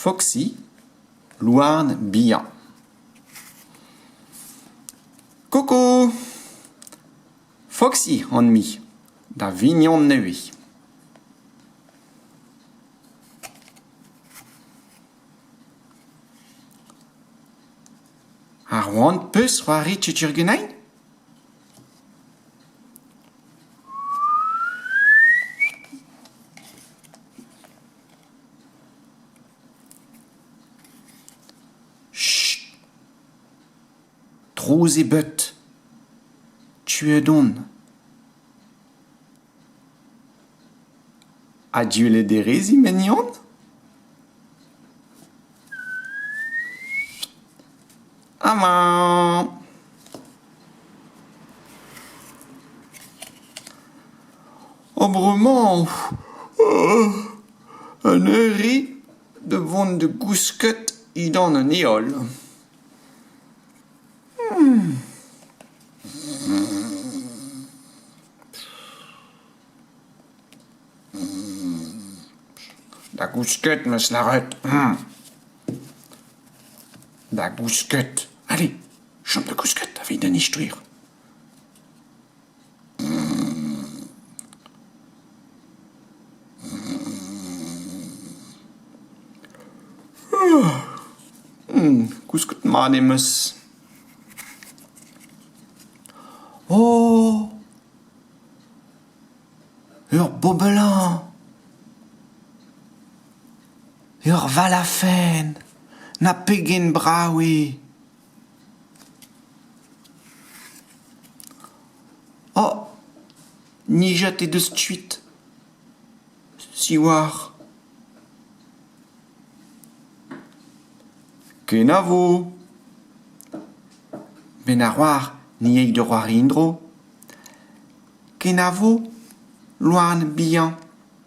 Foxy, louarn bihan. Koko ! Foxy on-me, da vignon nevez. Ha c'hoant 'peus c'hoari setu ganin ? Chut ! Trouz ebet. Tuet on. Ha diwlederezhiñ mignon ? Amañ ! Ha bremañ un eur eo da vont da gousket dindan an heol. Da gousket 'm eus lâret. Da gousket. Allez, chom da gousket evit an istruilh. Kousket mat em eus. Oh ! Ur bobelañ ! Ur valafenn ! Na pegen brav eo ! Oh ! Nijet he deus kuit. Siwazh. Kenavo ! 'Benn ar c'hoar ni 'ay da c'hoari en-dro. Kenavo, louarn bihan.